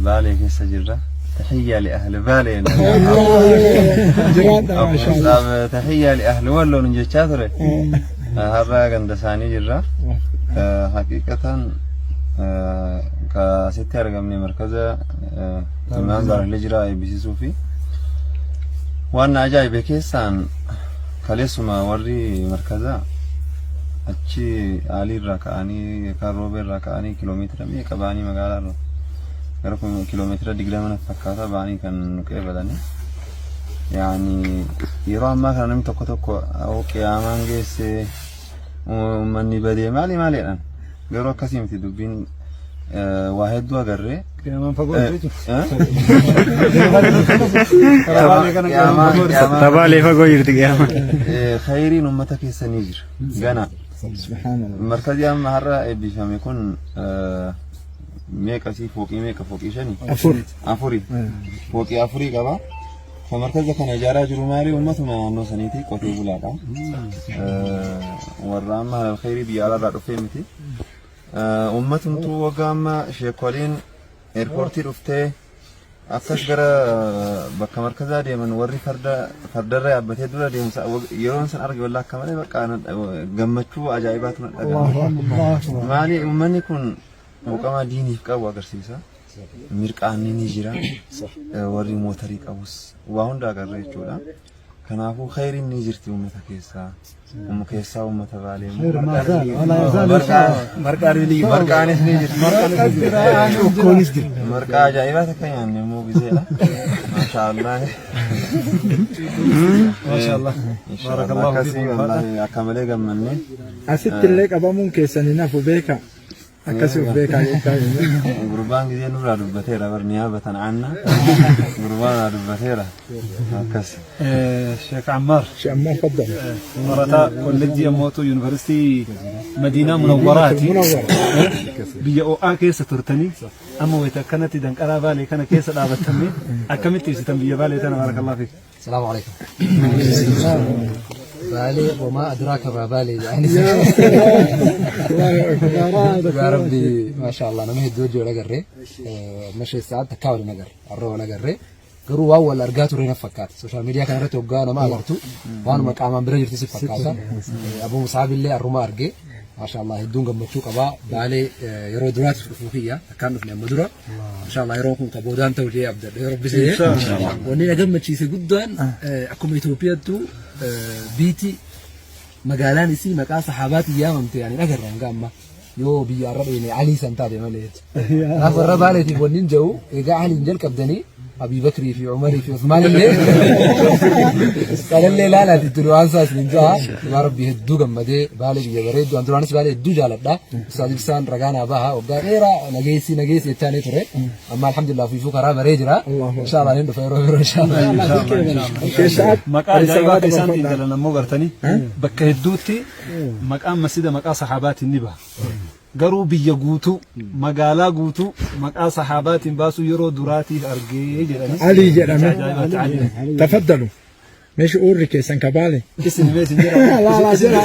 Baalee keessa jirra. Tahiyyaa li ahli Baalee. Jiraadha maashaallah. Tahiyyaa li ahli Walloo nun jechaa ture. Har'a ganda isaanii jirra. Haqiiqatan ka asitti argamne markaza Imaam Daaril Hijraa eebbisiisuu fi waan na ajaa'ibe keessaan kaleessuma warri markaza achi aalii irraa ka'anii yookaan roobee irraa ka'anii kiloomeetira meeqa ba'anii magaalaa irraa gara kiloomeetira 20 natti fakkaata ba'anii kan nu qeebalanii. Yaani yeroo ammaa kana namni tokko tokko "Awoo qiyaamaan geesse uummanni badee maali maali" jedhan. Garuu akkasii miti dubbiin waa hedduu agarree. Qiyaamaan fagoo jechuudha. Tabaalee fagoo jirti qiyaamaan. Khayriin uummata keessa ni jira. Gana. Markazii amma har'a eebbifame kun meeqa sii fooqii meeqa fooqii shani? Afur. Afuri. Fooqii afurii qaba. Kan markaza kana ijaaraa jiru maali? Uummatuma naannoo saniiti qotee bulaadha. Warra amma halal khayrii biyya alaarraa dhufee miti. Uummatumtuu waggaa amma sheekoliin eerpoortii dhuftee akkas gara bakka markazaa deeman warri farda fardarra yaabbatee dura deemu yeroon san arge wallaa akka malee bakka gammachuu ajaa'ibaatu na dhaga'ama. Maali uummanni kun quuqama diiniif qabu agarsiisa. Mirqaanni ni jira. Warri mootarii qabus waa hunda agarra jechuudha. Kanaafuu khayriin ni jirti uummata keessaa. Uumma keessaa uummata Baalee immoo marqaanis ni jirti. Cuukkoonis jira. Marqaa ajaa'ibaa takka nyaanne immoo gizeedha. Maashaallah. Maashaallah. Barakallahu Akkasii fiikum. wallaahi akka malee gammanne. Asitti illee qabamuun keessan hin hafu beeka. Akkasii of beekaa jechaa jiru. Gurbaan gizee nurraa dubbateera bar niyaabatan anna. Gurbaan naa dubbateera. Akkas. Sheek Ammaar Ammaar faddal. barataa kolleejjii ammootu yuunivarsiitii Madiinaa Munawwaraati. Munawwara. Biyya ho'aa keessa turtanii amma wayita akkanatti danqaraa Baalee kana keessa dhaabattanii akkamitti ibsitan biyya Baalee tana barakallahu fiik. السلام عليكم بالي وما أدراك ما بالي يعني يا ربي ما شاء الله أنا مهد وجهي ولا قري مشي ساعات تكاول نقر الرو ولا قري garuu waan wal argaa turre na fakkaata. Social media kana irratti hoggaa nama agartu waanuma qaamaan bira jirtu si fakkaata. Abuu Musaab illee arruma arge. Maasha Allah hedduun gammachuu qaba. Baalee yeroo duraatiif dhufuu kiyya akkaan dhufne amma dura. Inshallah yeroon kun ka boodaan ta'u jee abdadha yoo rabbi se'ee. Wanni na gammachiise guddaan akkuma Itoophiyaattu biiti magaalaan isii maqaa sahaabaatiin yaamamte ani agarra hanga amma yoo biyya arra dheene Alii san taate malee. Kanaaf warra Baaleetiif wanni hin jedhu egaa Aliin jalqabdanii Abii Bakrii fi Umarii fi Usmaan illee kanallee ilaalaati itti du'aan isaas hin ja'a. Dhugaa Rabbii hedduu gammadee Baalee biyya bareeddu an duraanis Baalee hedduu jaaladha. Ustaaz Ibsaan ragaa naa baha waggaa dheeraa nageessi nageessi jechaanii ture. Amma alhamdulillah ofiifuu karaa baree jira. Inshallah niin dhufa yeroo biroo inshallah. Maqaa ajaa'ibaa akka isaan xiinxalan ammoo gartanii bakka hedduutti maqaan masjida maqaa sahaabaatiin ni baha. Garuu biyya guutuu magaalaa guutuu maqaa sahaabaatiin baasuu yeroo duraatiif argee jedhanii. Ali jedhame. Ajaa'ibaati Ali. Tafaddalu. Meeshu uurri keessan kabaale. Isin mee isin jedhama. Laa laa jedha.